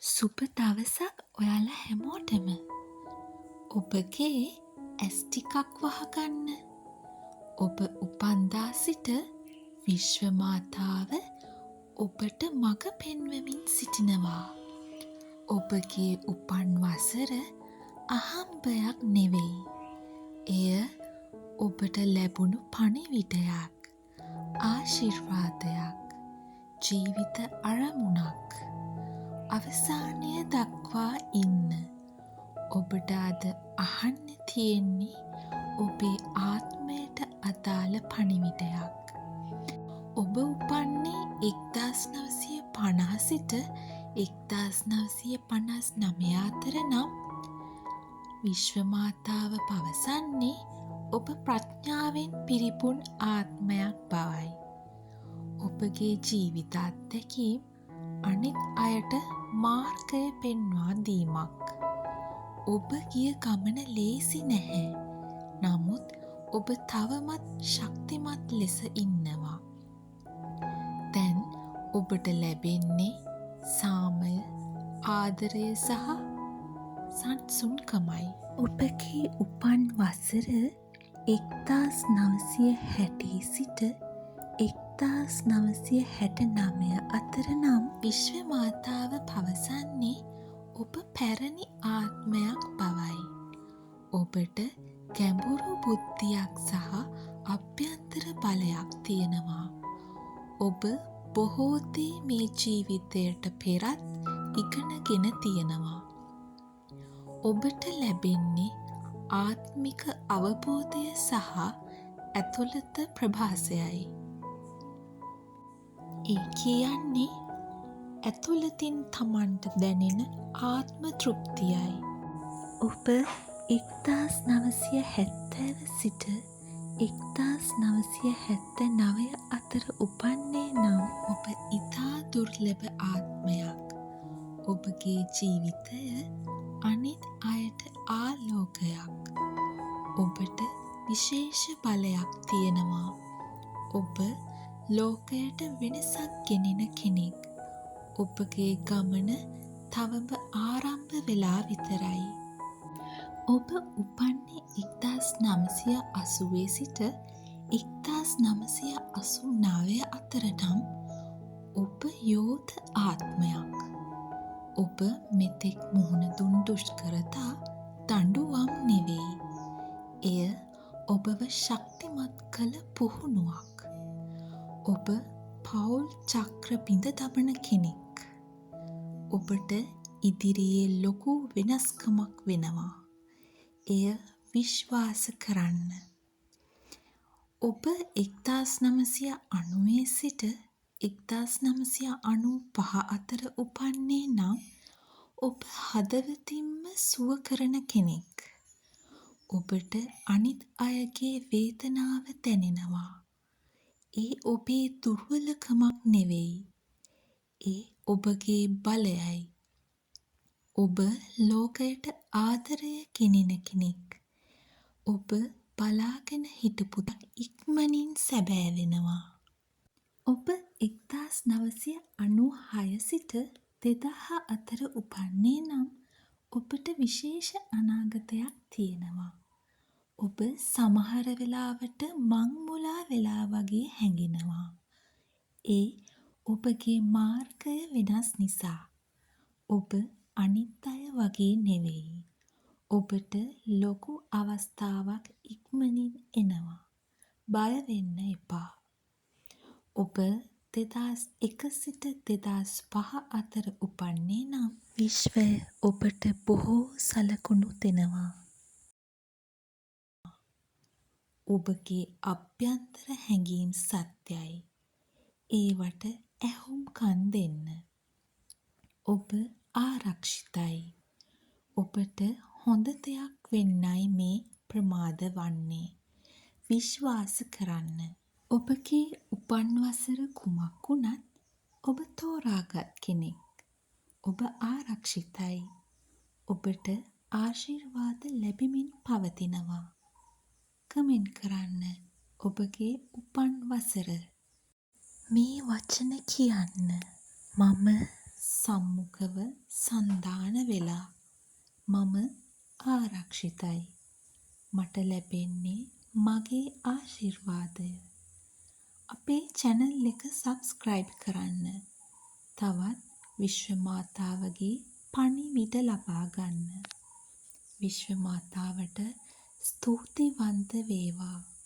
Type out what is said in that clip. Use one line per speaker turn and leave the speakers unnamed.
සුබ දවසක් ඔයාලා හැමෝටම. ඔබගේ ඇස් ටිකක් වහගන්න. ඔබ උපන්දා සිට විශ්ව මාතාව ඔබට මඟ පෙන්වමින් සිටිනවා. ඔබගේ උපන් වසර අහම්බයක් නෙවෙයි. එය ඔබට ලැබුණු පණිවිඩයක්, ආශිර්වාදයක්, ජීවිත අරමුණක්. අවසානය දක්වා ඉන්න. ඔබට අද අහන්න තියෙන්නේ ඔබේ ආත්මයට අදාළ පණිවිඩයක්. ඔබ උපන්නේ 1950 සිට 1959 අතර නම් විශ්ව මාතාව පවසන්නේ ඔබ ප්‍රඥාවෙන් පිරිපුන් ආත්මයක් බවයි. ඔබගේ ජීවිත අත්දැකීම් අනිත් අයට මාර්ගය පෙන්වා දීමක්. ඔබ ගිය ගමන ලේසි නැහැ. නමුත් ඔබ තවමත් ශක්තිමත් ලෙස ඉන්නවා. දැන් ඔබට ලැබෙන්නේ සාමය, ආදරය සහ සන්සුන්කමයි. ඔබගේ උපන් වසර 1960 සිට 1969 අතර නම් විශ්ව මාතාව පවසන්නේ ඔබ පැරණි ආත්මයක් බවයි. ඔබට ගැඹුරු බුද්ධියක් සහ අභ්‍යන්තර බලයක් තියෙනවා. ඔබ බොහෝ දේ මේ ජීවිතයට පෙරත් ඉගෙනගෙන තියෙනවා. ඔබට ලැබෙන්නේ ආත්මික අවබෝධය සහ ඇතුළත ප්‍රභාසයයි. ඒ කියන්නේ ඇතුළතින් තමන්ට දැනෙන ආත්ම තෘප්තියයි. ඔබ 1970 සිට 1979 අතර උපන්නේ නම් ඔබ ඉතා දුර්ලභ ආත්මයක්. ඔබගේ ජීවිතය අනිත් අයට ආලෝකයක්. ඔබට විශේෂ බලයක් තියෙනවා. ඔබ ලෝකයට වෙනසක් ගෙනෙන කෙනෙක්. ඔබගේ ගමන තවම ආරම්භ වෙලා විතරයි. ඔබ උපන්නේ 1980 සිට 1989 අතර නම් ඔබ යෝධ ආත්මයක්. ඔබ මෙතෙක් මුහුණ දුන් දුෂ්කරතා දඬුවම් නෙවෙයි. එය ඔබව ශක්තිමත් කළ පුහුණුවක්. ඔබ පවුල් චක්‍ර බිඳ දමන කෙනෙක්. ඔබට ඉදිරියේ ලොකු වෙනස්කමක් වෙනවා. එය විශ්වාස කරන්න. ඔබ 1990 සිට 1995 අතර උපන්නේ නම් ඔබ හදවතින්ම සුව කරන කෙනෙක්. ඔබට අනිත් අයගේ වේදනාව දැනෙනවා. ඒ ඔබේ දුර්වලකමක් නෙවෙයි. ඒ ඔබගේ බලයයි. ඔබ ලෝකයට ආදරය ගෙනෙන කෙනෙක්. ඔබ බලාගෙන හිටපු ඉක්මනින් සැබෑ වෙනවා. ඔබ 1996 සිට 2000 අතර උපන්නේ නම් ඔබට විශේෂ අනාගතයක් තියෙනවා. ඔබ සමහර වෙලාවට මං මුලා වෙලා වගේ හැඟෙනවා. ඒ ඔබගේ මාර්ගය වෙනස් නිසා. ඔබ අනිත් අය වගේ නෙවෙයි. ඔබට ලොකු අවස්ථාවක් ඉක්මනින් එනවා. බය වෙන්න එපා. ඔබ 2001 සිට 2005 අතර උපන්නේ නම් විශ්වය ඔබට බොහෝ සලකුණු දෙනවා. ඔබගේ අභ්‍යන්තර හැඟීම් සත්‍යයි. ඒවට ඇහුම්කන් දෙන්න. ඔබ ආරක්ෂිතයි. ඔබට හොඳ දෙයක් වෙන්නයි මේ ප්‍රමාද වන්නේ. විශ්වාස කරන්න. ඔබගේ උපන් වසර කුමක් වුණත් ඔබ තෝරාගත් කෙනෙක්. ඔබ ආරක්ෂිතයි. ඔබට ආශිර්වාද ලැබෙමින් පවතිනවා. කමෙන්ට් කරන්න ඔබගේ උපන් වසර. මේ වචන කියන්න. මම සම්මුඛව සන්ධාන වෙලා. මම ආරක්ෂිතයි. මට ලැබෙන්නේ මගේ ආශිර්වාදය. අපේ චැනල් එක සබ්ස්ක්‍රයිබ් කරන්න. තවත් විශ්ව මාතාවගේ පණිවිඩ ලබා ගන්න. විශ්ව මාතාවට ස්තුතිවන්ත වේවා.